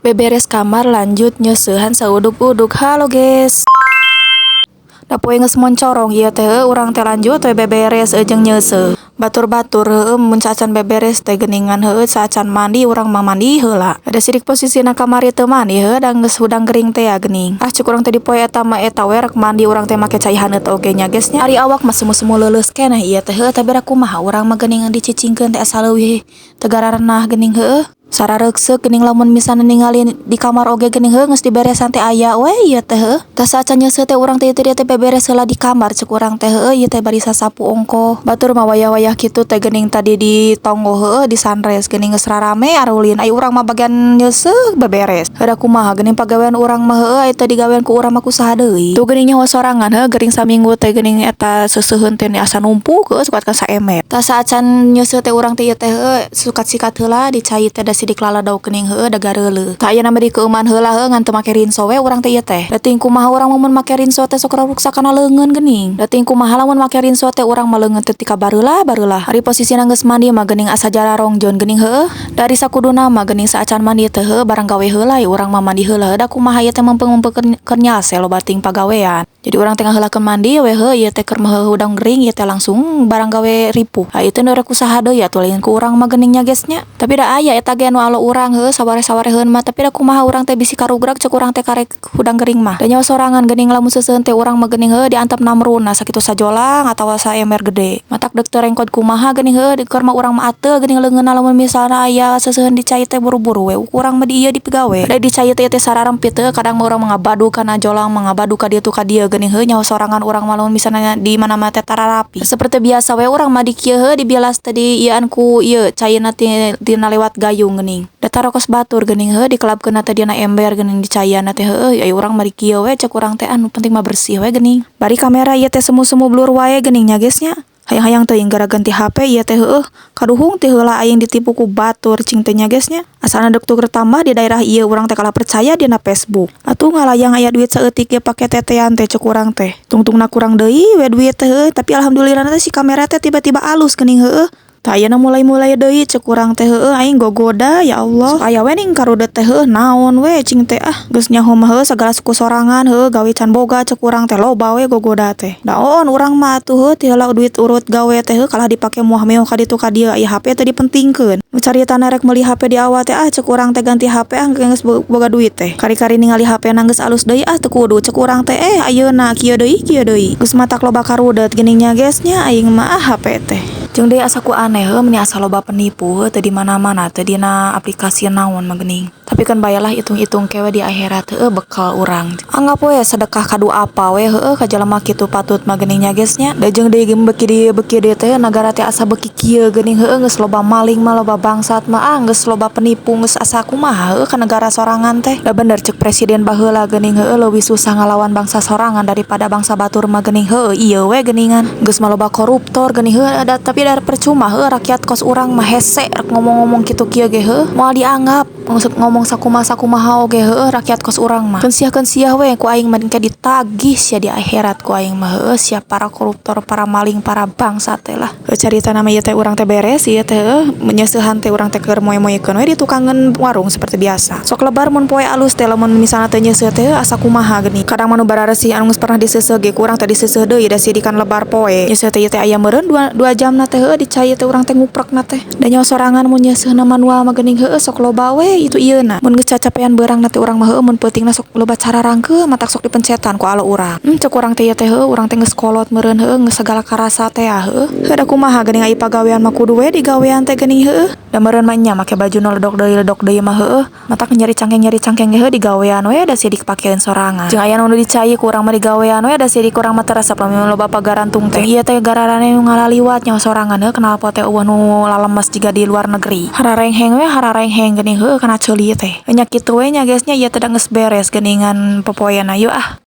Beberes kamar, lanjut nyeuseuhan saudug-udug. Halo, guys. Da poe geus moncorong ieu teh heueuh, urang teh lanjut we beberes jeung nyeuseuh. Batur-batur heueuh mun saacan beberes teh geuningan heueuh, saacan mandi urang mah mandi heula. Da sidik posisina kamari teu mandi heueuh, da geus hudang gering teh ya geuning. Ah, cek urang teh di poe eta mah eta we rek mandi urang teh make cai haneut oge nya, guys, nya. Ari awak mah semu-semu leuleus keneh ieu teh heueuh, tapi da kumaha urang mah geuningan dicicingkeun teh asa leuwih teu gararenah geuning heueuh. Sarareukseuk geuning lamun misalna ningali di kamar oge geuning heueuh, geus diberesan teh aya we ieu teh heueuh. Tah, saacan nyeuseuh teh urang teh ieu teh beberes heula di kamar cek urang teh heueuh, ieu teh bari sasapu ongkoh. Batur mah wayah-wayah kitu teh geuning tadi di tonggoh heueuh, di sunrise geuning geus rarame arulin. Ai urang mah bagian nyeuseuh beberes. Heuh, da kumaha geuning pagawean urang mah heueuh, ai teu digawean ku urang mah ku saha deui. Tuh geuning nyaho sorangan heueuh, gering saminggu teh geuning eta seuseuheun teh asa numpuk heueuh, suka ka saember. Tah, saacan nyeuseuh teh urang teh ieu teh heueuh, sukat sikat heula di cai teh da sidik laleudog geuning heueuh, da gareuleuh. Tah, ayeuna mah dikeueuman heula heueuh, ngan teu make rinso we urang teh ieu teh. Da teuing kumaha urang mun make rinso teh sok ruksak kana leungeun geuning. Da teuing kumaha lamun make rinso teh urang mah leungeun teh tika bareulah bareulah. Ari posisina geus mandi mah geuning asa jararongjon geuning heueuh. Dari sakuduna mah geuning saacan mandi teh heueuh, barang gawe heula urang mah mandi heula heueuh, da kumaha ieu teh mempeng-mempeng keur nyalse loba teuing pagawean. Jadi urang teh ngaheulakeun mandi we heueuh, ieu teh keur mah hudang gering ieu teh langsung barang gawe ripuh. Ha, ieu teh nu rek usaha deui atuh lain ku urang mah geuning nya, guys, nya. Tapi da aya eta ge nu alo urang heueuh, sawareh-sawareheun mah, tapi da kumaha urang teh bisi karugrag cek urang teh karek hudang gering mah. Da nyaho sorangan geuning lamun seuseuheun teh urang mah geuning heueuh, diantep namruna sakitu sajolang atawa saember gede. Matak deuk teu rengkod kumaha geuning heueuh, keur mah urang mah ateul geuning leungeunna lamun misalna aya seuseuheun di cai teh buru-buru we urang mah di ieu dipigawe. Da di cai teh sararempit heueuh, kadang mah urang mah ngabadug kana jolang, mah ngabadug ka dieu tu ka dieu geuning heueuh, nyaho sorangan urang mah lamun misalna di mana-mana teh tararapi. Seperti biasa we urang mah di kieu heueuh, dibilas teh di ieuan ku ieu caina tina lewat gayung geuning. Da tarokos batur geuning heueuh, dikelapkeunna teh dina ember geuning dicaianna teh heueuh, ai urang mah di kieu we cek urang teh, anu penting mah bersih we geuning. Bari kamera ieu teh semu-semu blur wae geuning nya, guys, nya. Hayang-hayang teuing gara ganti HP ieu teh heueuh, kaduhung teh heula aing ditipu ku batur cing teh nya, guys, nya. Asalna dek tuker tambah di daerah ieu urang teh kalah percaya dina Facebook. Atuh ngalayang aya duit saeutik ge pake tetean teh cek urang teh. Tungtungna kurang deui we duit teh heueuh, tapi alhamdulillah teh si kamera teh tiba-tiba alus geuning heueuh. Tah, ayeuna mulai-mulai deui cek urang teh heueuh, aing gogoda ya Allah. Sok aya we ning karudet teh heueuh, naon we cing teh ah. Geus nyaho mah heueuh, sagala suku sorangan heueuh, gawe can boga cek urang teh loba we gogoda teh. Da oon urang mah atuh heueuh, ti heula duit urut gawe teh heueuh, kalah dipake moah meoh ka ditu ka dieu, aya HP teh dipentingkeun. Nu caritana rek meuli HP di awal teh, ah cek urang teh ganti HP ah geus boga duit teh. Kari-kari ningali HP na geus alus deui, ah teu kudu cek urang teh, eh ayeuna kieu deui kieu deui. Geus matak loba karudet geuning nya, guys, nya, aing mah ah HP teh. Jeung deui asa ku aneh heueuh, meuni asa loba penipu heueuh, teu di mana-mana, teu dina aplikasi naon mah geuning. Tapi kan bae lah, hitung-hitung ke we di akhirat heueuh bekal urang. Anggap we sedekah kadu apa we heueuh ka jelema kitu patut mah geuning nya, guys, nya. Da jeung deui beuki dieu beuki dieu teh nagara teh asa beuki kieu geuning heueuh, geus loba maling mah, loba bangsat mah, ah geus loba penipu, geus asa kumaha heueuh ka negara sorangan teh. Da bener cek presiden baheula geuning heueuh, leuwih susah ngalawan bangsa sorangan daripada bangsa batur mah geuning heueuh, ieu we geuningan. Geus mah loba koruptor geuning heueuh, da tapi da percuma heueuh, rakyat kos urang mah hese rek ngomong-ngomong kitu kieu ge heueuh, moal dianggap ngomong sakumaha-sakumaha oge heueuh rakyat kos urang mah. Keun siah we ku aing mah engke ditagih sia di akhirat ku aing mah heueuh sia para koruptor, para maling, para bangsat teh lah. Heueuh, caritana mah ieu teh urang teh beres ieu teh heueuh, nyeuseuhan teh urang teh keur moe-moekeun we di tukangeun warung seperti biasa. Sok lebar mun poe alus teh lamun misalna teu nyeuseuh teh asa kumaha geuning. Kadang mah nu bararesih anu geus pernah diseuseuh ge ku urang teh diseuseuh deui da sidikan lebar poe. Nyeuseuh teh ieu teh aya meureun 2 jam na teh heueuh, di cai teh urang teh nguprekna teh. Da nyaho sorangan mun nyeuseuhna manual mah geuning heueuh, sok loba we itu ieuna. Mun geus cacapean beurang na teh urang mah heueuh, mun peutingna sok loba cararangkeul, matak sok dipencetan ku alo urang. Cek urang teh ieu teh heueuh, urang teh geus kolot meureun heueuh, geus sagala karasa teh ah heueuh. Heuh, da kumaha geuning ai pagawean mah kudu we digawean teh geuning heueuh. Da meureun mah nya make baju nu ledok deui mah heueuh, matak nyeri cangkeng ge heueuh digawean we da sidik pakean sorangan. Jeung aya nu dicai ku urang mah digawean we da sidik urang mah teu resep lamun loba pagarantung teh. Ieu teh gararane nu ngalaliwat nyaho sorangan heueuh, knalpot teh euweuh nu lalemes jiga di luar negeri. Hararengheng we hararengheng geuning heueuh kana ceuli teh. Nya kitu we nya, guys, nya, ieu teh da geus beres geuningan popoena, yuk ah.